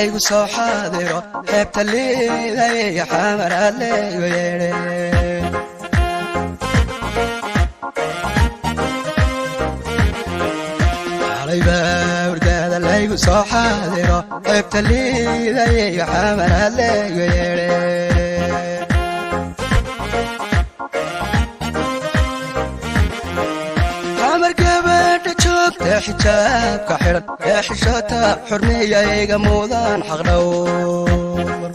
laygu soo xaadiro xeebta liidaya xamara laygu yeedhe. Xalayba hurdada laygu soo xaadiro xeebta liidaya xamara laygu yeedhe. Xamar gabadha joogta xijaabka xidhan ee xishota xurmeeya iga mudan xaqdhowr.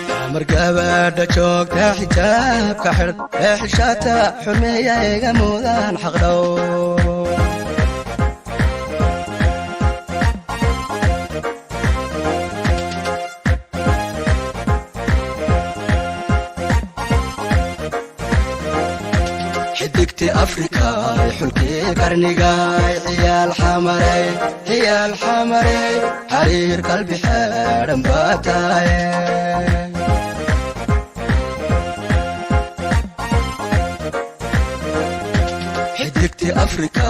Xamar gabadha joogta xijaabka xidhan ee xishota xurmeeya iga mudan xaqdhowr. Xidigti Afrika, xulkii qarnigay, ciyaal xamarey, ciyaal xamarey, xariir qalbi xeedhan baa tahay. Xidigti Afrika,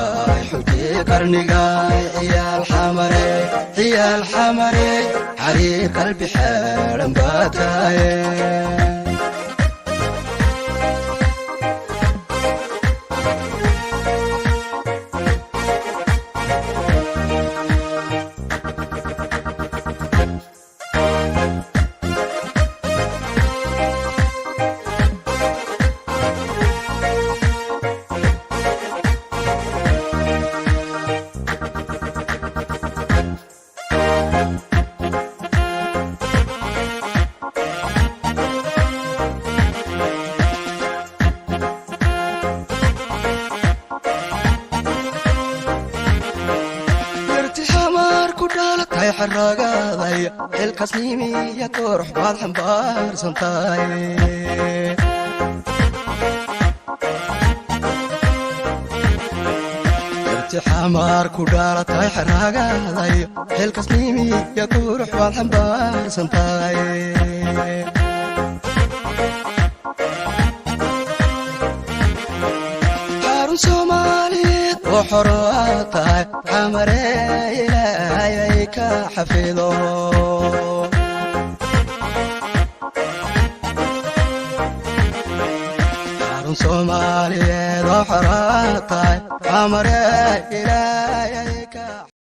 xulkii qarnigay, ciyaal xamarey, ciyaal xamarey, xariir qalbi xeedhan baa tahay. Xamar ku dhalatay xaragaday xilkasnimiya qurux baad xambaarsan tahay. Yarti xamar ku dhalatay xaragaday xilkasnimiya qurux baad xambaarsan tahay. Xarun Soomaaliyeed oo xoro aad tahay, xamaree Ilaahayay ka xafido. Xarun Soomaaliyeed oo xoro aad tahay, xamaree Ilaahayay.